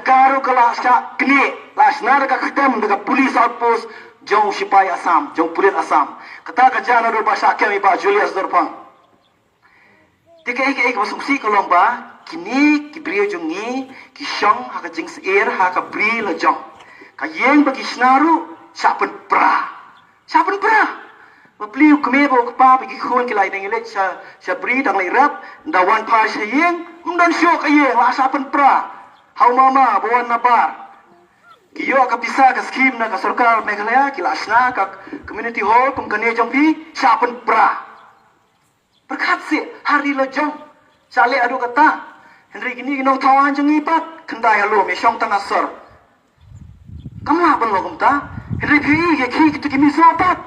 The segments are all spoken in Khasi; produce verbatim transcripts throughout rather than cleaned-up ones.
Ka ruh ka la shah knieh, la shna da ka ktem da ka police outpost jong u shipai Assam, jong pulit Assam. Kata ka jia naduh ba shah kem i Bah Julius Dorphang. Te kaei kaei kaba sngewsih ka long ba kine ki briew jong ngi ki shong ha ka jingsyier ha ka bri la jong. Ka ïing ba ki shna ruh shah pynpra. Shah pynpra. Bapli u kmie bad u kpa bad ki khun ki la ïa ngi leit sha, sha bri dang leit rep, da wan phai sha ïing, ym don shuh ka ïing, la shah pynpra. Ha u mama ba wan na bar. Ki ïoh ka pisa ka skim na ka sorkar Meghalaya, ki la shna ka community hall kum kane jong phi, shah pynpra. Pyrkhat seh, ha ri la jong. Sha leh haduh katta. Hynrei kine ki nongthaw aiñ jong ngi pat, khyndai ha lum, ïa shong tang ha sor. Kam lah ban long kumta. Hynrei phi i ïa ki, kito ki Mizo pat.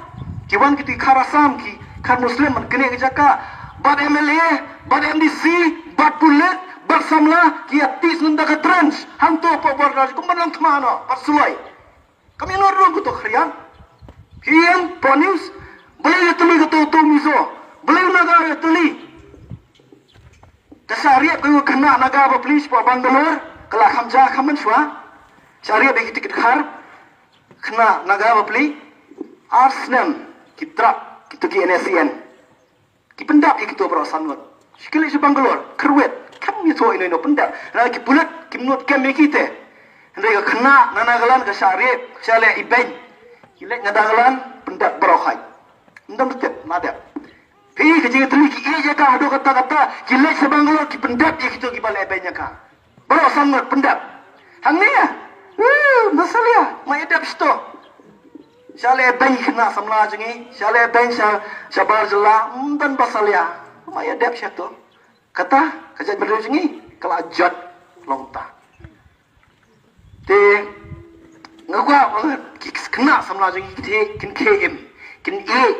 Ki wan kito ki khar Assam, ki khar Muslim, ban kane ka jaka. Bad M L A, bad M D C, bad pulit, bad samla, ki ïa tih sngewbha ka trench. Hangto hapoh border, kum ban long thma noh, bad suloi. Kam ïa nud ruh kato ka khriat. Phi ïeng, pon news. Balei ïa tylli kato, to Mizo. Balei u Naga ïa tylli. Ka shah riap ka khynnah Naga bapli shapoh Bangalore. Ka la kham ja kham mynshuwa. Shah riap ïa ki tiket khar. Khynnah Naga bapli. Ar snem ki trap kito ki N S C N. Ki pyndap ïa kito baroh san ngut. Shi ki leit sha Bangalore, kyrwit, kam ïathuh ino ino pyndap. Hynrei ki pulit, kim nud kem ïa ki te. Hynrei ka khynnah na Nagaland ka shah riap, ka shah leh ibeiñ. Ki leit na Nagaland, pyndap baroh hai. Ym dang tip, ma dep. Phi ka jingïatylli ki ïeit ïa ka haduh katta katta, ki leit sha Bangalore, ki pyndap ïa kito kiba leh ibeiñ ïa ka. Baroh san ngut pyndap. Hangne ïa. Woo, ba salia, ma ïa dep shito. Sha leh beiñ khynnah samla jong ngi, sha leh beiñ sha, sha bar jylla, ym don ba salia. Ma ïa dep shito. Kata, ka jaitbynriew jong ngi, ka la jot long ta. Te, nga kwah, ba ki khynnah samla jong ngi, kin, kin khie im, kin ïeit,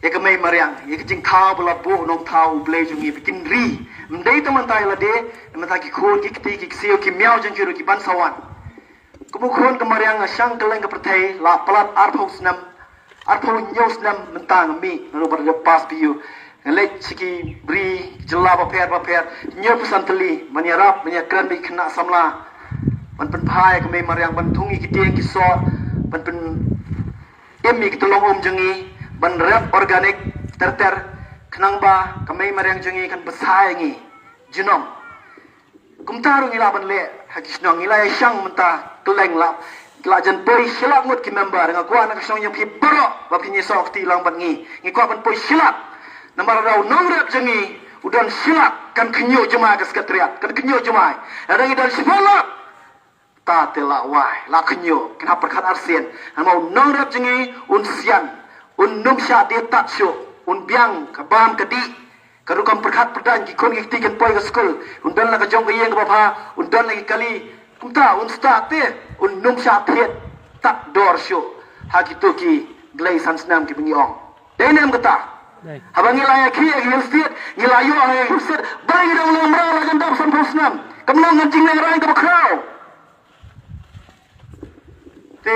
ïa ka mei mariang, ïa ka jingthaw ba la buh u nongthaw u Blei jong ngi, ba kin ri. Ym dei tang mynta ïa lade, mynta ki khun, ki kti, ki ksiew, ki miaw jong ki ruh ki ban sa wan. Kum u khun ka mariang nga shang kylleng ka pyrthei, la palat arphew snem, arphew hynñiew snem mynta nga mih, nga ruh ba da pass B U. Nga leit sha ki bri, jylla bapher bapher, hynñiewphew san tylli, ban ïarap, ban ïakren bad ki khynnah samla. Ban pynphai ka mei mariang, ban thung ïa ki dieng ki soh, ban pyn im ïa ki tyllong um jong ngi, ban rep organic ter ter, khnang ba ka mei mariang jong ngi kan bsa ïa ngi junom. Kumta ruh ngi lah ban leh ha ki shnong, ngi la ïa shang mynta kylleng, la, la jan poi shi lak ngut ki member. Nga kwah na ka shnong jong phi baroh ba phin ïasoh kti lang bad ngi, ngi kwah ban poi shi lak. Namar lada u nongrep jong ngi u don shi lak, kan khynñiuh jemai ka secretariat, kan khynñiuh jemai. Lada ngi don shiphew lak, ta te la wai, la khynñiuh, kin hap pyrkhat arsien. Namar u nongrep jong ngi un sian, un ym shah die tad shuh, un biang ka bam ka dih. Ka rukom pyrkhat pyrdain, ki khun ki kti kin poi ka skul, un don la ka jong ka ïing kaba bha, un don la ki kali. Kumta un stad te, un ym shah thied tad dor shuh ha kito ki blei san snem kiba ngi ong. Dei ne em kata? Dei. Haba ngi la ïakhih ïa ka Hill State, ngi la ïoh ha ka Hill State ba ngi dang long mraw la jan dap sanphew snem. Kam long ngan jingïakhih kaba khraw. Te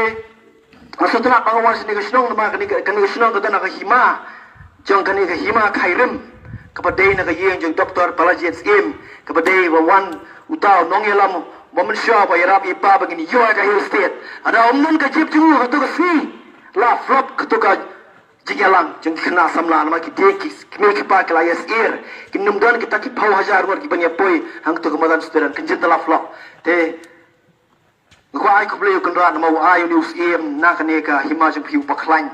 nga sngewtynnat ba nga wan sha kane ka shnong, namar kane ka, kane ka shnong ka don ha ka hima jong kane ka hima Khyrim, kaba dei na ka ïing jong Doctor Balajied Syiem, kaba dei ba wan uta u nongïalam ba mynshuwa ba ïarap ïa i pa ba ngin ïoh ïa ka Hill State. Lada ym don ka jingïarap jong u ha kato ka sngi, la flop kato ka jingïalang jong ki khynnah samla, namar ki dieng ki kmie ki kpa ki la ïasyier, kin ym don kita ki phew hajar ngut kiban ïapoi hangto ka madan student, kan jin ta la flop. Te nga kwah ai khublei ïa u Kynrad namar u ai ïa une u syiem na kane ka hima jong phi, uba khlaiñ,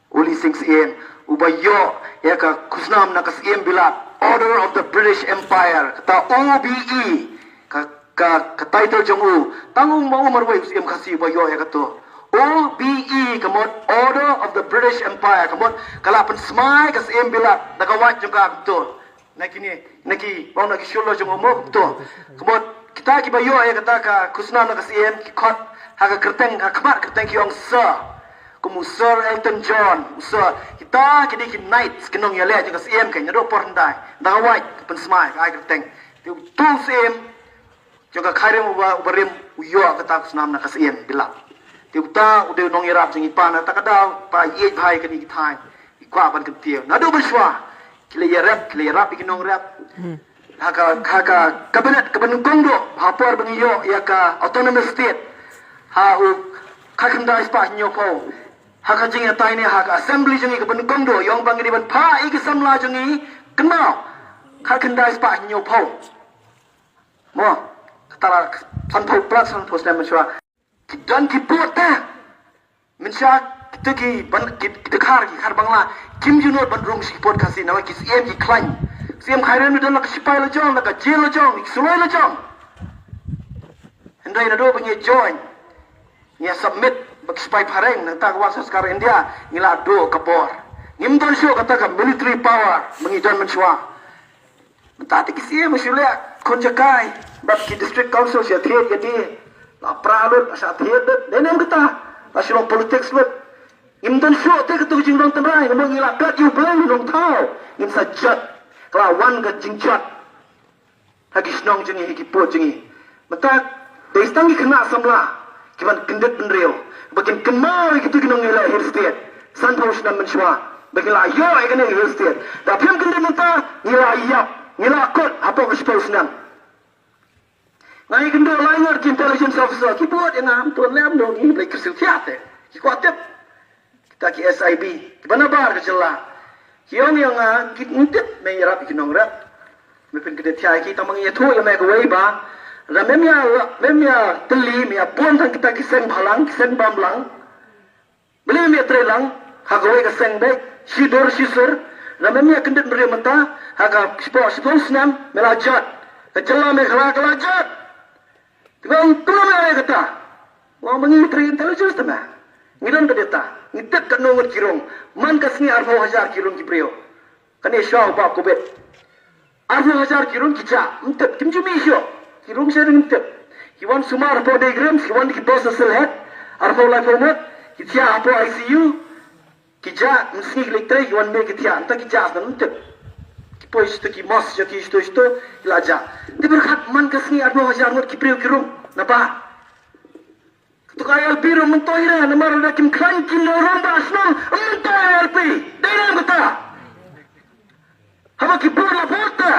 u Uli Sing Syiem, uba ïoh ïa ka khusnam na ka Syiem Bilat, Order of the British Empire, kata O B E, ka, ka, ka title jong u. Tang u ma u marwei u Syiem Khasi uba ïoh ïa kato. O B E, ka mut Order of the British Empire, ka mut ka la pynsmai ka Syiem Bilat da ka wait jong ka, kato. Na kine, na ki, bang na ki shuh jong u mo, kato. Ka mut kita kiba ïoh ïa kata ka khusnam na ka Syiem, ki khot ha ka kyrteng, ha khmat kyrteng ki ong Sir. Kum u Sir Elton John, u Sir. Kita ki dei ki knights, ki nongïaleh jong ka Syiem, ka naduh por hyndai. Da ka wait, ka pynsmai, ka ai kyrteng. Te uto u Syiem jong ka Khyrim uba, uba rim, u ïoh kata ka khusnam na ka Syiem Bilat. Te uta u dei u nongïarap jong i pa na kata ka daw, pa ïeit bha ïa kane ki thaiñ. I kwah ban kyntiew. Naduh mynshuwa ki la ïarep, ki la ïarap ïa ki nongrep. Hmm. Ha ka, ha ka cabinet kaba nyngkong duh, ha por ba ngi ïoh ïa ka autonomous state, ha u khatkhyndai spah hynñiewphew. Ha ka jingïatai ne ha ka assembly jong ngi kaba nyngkong duh, ïa ong ba ngi dei ban phah ïa ki samla jong ngi, kynmaw, khatkhyndai spah hynñiewphew. Mo, kata la sanphew palat sanphew snem mynshuwa. Ki don ki pud te. Mynshuwa kita ki ban, ki, kita khar, ki khar Bangla, kim ju nud ban rung sha ki pud Khasi namar ki siem ki khlaiñ. Siem Khairiam don la ka sipai la jong, la ka jel la jong, ki suloi la jong. Hynrei naduh ba ngi join, ngi submit ba ki sipai phareng, nangta ka wan sorkar India, ngi la duh ka bor. Ngim don shuh kata ka military power ba ngi don mynshuwa. Mynta te ki siem shu leh khun jaka bad ki district council sha thied ïa die. La pra lut, la sha thied lut. Dei ne em kata? La shu long politics lut. Ngim don shuh te katu ka jinglong tynrai, namar ngi la kat ïa u Blei Nongthaw. Ngim sa jot. Ka la wan ka jingjot ha ki shnong jong ngi, ha ki pud jong ngi. Mynta dei tang ki khynnah samla ki ban kyndit bynriew ba kin kynmaw ïa kitu ki nongïaleh hill state. Sanphew snem mynshuwa ba ngi la ïoh ïa kane ka hill state. Da phim kyndit mynta, ngi la ïap, ngi la kut hapoh ka shiphew snem. Nga ïakynduh lai ngut ki intelligence officer, ki bud ïa nga, ym tip lem, dang ngi Blei kyrsiew thiah te. Ki kwah tip. Kita ki S I B kiba nabar ka jylla ki ong ïa nga, ngim tip, me ïarap ïa ki nongrep. Me pynkyndit thiah ïa ki, tang ba ngi ïathuh ïa me kawei ba lada mem ïa, mem ïatylli, mem ïabun tang kita ki seng bhalang, ki seng bamlang, balei mem ïatreilang ha kawei ka seng beit, shi dur shi sur? Lada mem ïakyndit bynriew mynta, ha ka shiphew, shiphew snem me la jot. Ka jylla Meghalaya ka la jot. Te nga ong, kumno me ïa kata? Nga ong, ba ngi trei intelligence te me. Ngi don ka data. Ngi tip katno ngut ki rung. Man ka sngi arphew hajar ki rung ki briew. Kane shuwa ba covid. Arphew hajar ki rung ki jah. Ym tip, kim ju mih shuh. Ki rung sha ring ym tip. Ki wan sumar hapoh Dei Grims, ki wan da ki bus na Sylhet. Arphew laiphew ngut ki thiah hapoh I C U. Ki jah, mynsngi ki leit trei, ki wan miet ki thiah, nangta ki jah, ym tip. Ki poi shata ki mos, shata ki shata shata, ki la jah. Te pyrkhat man ka sngi arphew hajar ngut ki briew ki rung, naba katu ka I L P ruh ym myntoi re, namar lada kim khlaiñ kim rung ba shnong, ym myntoi I L P. Dei ne em kata? Haba ki bud la bud te.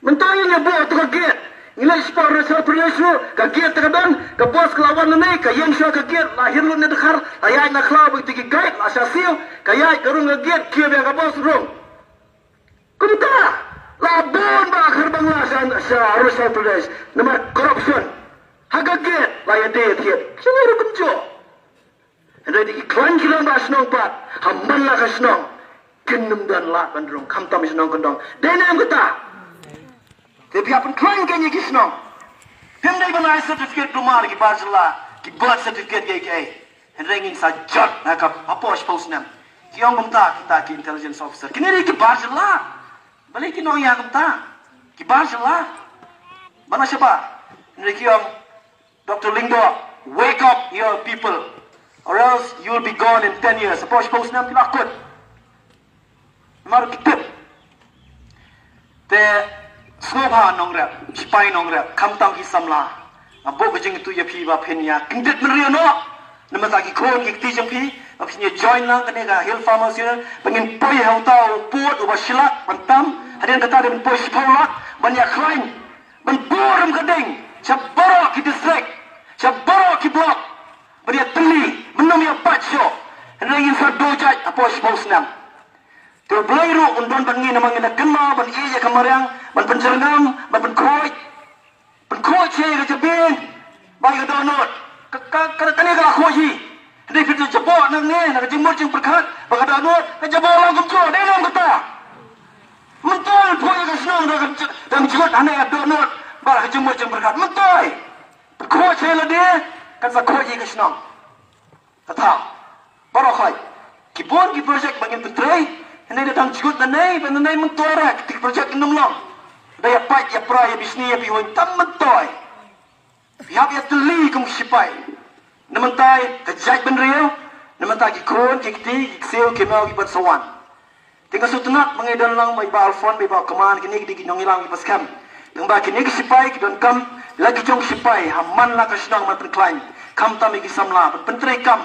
Mynta ngin ïa buh ïa ka gate. Ngi leit shapoh Arunachal Pradesh ruh, ka gate te ka don, ka bus ka la wan nangne, ka ïeng shuwa ka gate, la hiar lut na dkhar, la ïaid na khlaw bad kita ki guide, la sha siew, ka ïaid ka rung ka gate, khie biang ka bus rung. Kumta la bun ba khar Bangla sha, sha Arunachal Pradesh namar corruption. Ha ka gate la ïadei ïathied. Sha ngi ruh kumjuh. Hynrei da ki khlaiñ ki long ba shnong pat, ha man la ka shnong kin ym don lad ban rung, khamtam shnong kyndong. Dei ne em kata? Te phi hap ban khlaiñ kein ïa ki shnong. Phim dei ban ai certificate umar ki bar jylla, ki birth certificate kiei kiei. Hynrei ngin sa jot ha ka hapoh shiphew snem. Ki ong kumta kita ki intelligence officer. Kine dei ki bar jylla. Balei ki nongïalam kumta? Ki bar jylla. Bana shaba. Hynrei ki ong Doctor Lyngdoh, wake up your people, or else you will be gone in ten years. Hapoh shiphew snem ki la kut. Namar ki tip. Te sngewbha nongrep, shipai nongrep, khamtam ki samla. Nga buh ka jingkyntu ïa phi ba phin ïa kyndit bynriew noh. Namar ta ki khun ki kti jong phi, ba phin ïa join lang kane ka Hill Farmers Union, ba ngin poi ha uta u pud uba shi lak ban tam, hadien kata dei ban poi shiphew lak ban ïa khlaiñ. Ban burom ka ding sha baroh ki district, sha baroh ki block, ban ïa tylli, ban ym ïa pait shuh. Hynrei ngin sa duh jait hapoh shiphew snem. Te U Blei ruh un don bad ngi namar ngin da kynmaw ban ïeit ïa ka mariang, ban pynjyrngam, ban pynkhuid. Pynkhuid sha ka jabieng, ba ka dohnud. Ka, ka, ka, kane ka la khuid hi. Hynrei phi te jaboh nangne, na ka jingmut jingpyrkhat, ba ka dohnud, ka jaboh lang kumjuh, dei ne em kata? Myntoi phuh ïa ka shnong da ka j-, da ka jingmut hangne ka dohnud, ba ka jingmut jingpyrkhat. Myntoi. Phi khuid sha lade, kan sa khuid ïa ka shnong. Kata. Baroh khuid. Ki bun ki project ba ngin pyntrei, hynrei da dang jingmut nangne, ba nangne myntoi re, ki project kin ym long. Da ïa pait, ïa pra, ïa bishni, ïa bihun, tam myntoi. Phi hap ïa tylli kum ki shipai. Na mynta ka jaitbynriew, na mynta ki khun, ki kti, ki ksiew, ki maw, ki ban sa wan. Te nga sngewtynnat ba ngi don lang bad i Bah Alfon, bad i Bah Kaman, kine ki dei ki nongïalam kiba skhem. Tangba kine ki shipai ki donkam la ki jong ki shipai ha man la ka shnong ban pynkhlaiñ. Khamtam ïa ki samla ban pyntreikam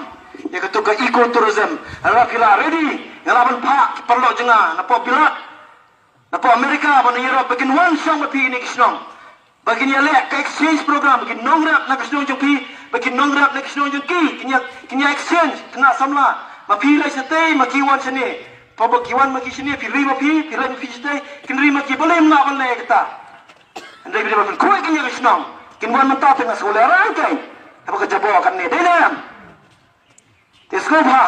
ïa katu ka eco tourism. Lada phi la ready, nga lah ban phah ki paralok jong nga na pop bilat. Na pdeng America bad na Europe ba kin wan shong bad phi ïa kine ki shnong. Ba kin ïaleh ka exchange program, ba kin nongrep na ka shnong jong phi, ba kin nongrep na ka shnong jong ki, kin ïa, kin ïa exchange khynnah samla. Ma phi leit shatei, ma ki wan shane. Phi ba ki wan ma ki shane, phi ri ma phi, phi leit ma phi shatei, kin ri ma ki, balei ym lah ban leh kata. Hynrei ba phin khuid ïa ka shnong, kin wan mynta te nga sngewlehrain kein. Haba ka jaboh kane dei ne em? Te sngewbha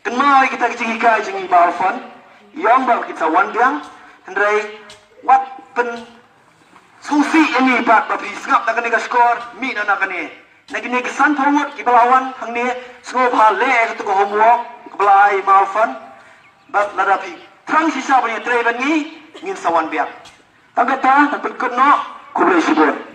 kynmaw ïa kita ki jinghikai jong i Bah Alfon. Ïoh ba kin sa wan biang. Hynrei wat pynsngewsih ïa ngi pat ba phi sngap na kane ka shkor, mih noh na kane. Na kine ki san phew ngut kiba la wan hangne, sngewbha leh ïa kato ka homework kaba la ai i Bah Alfon. Bad lada phi thrang shisha ban ïatrei bad ngi, ngin sa wan biang. Tang kata, ngan pynkut noh, khublei shibun.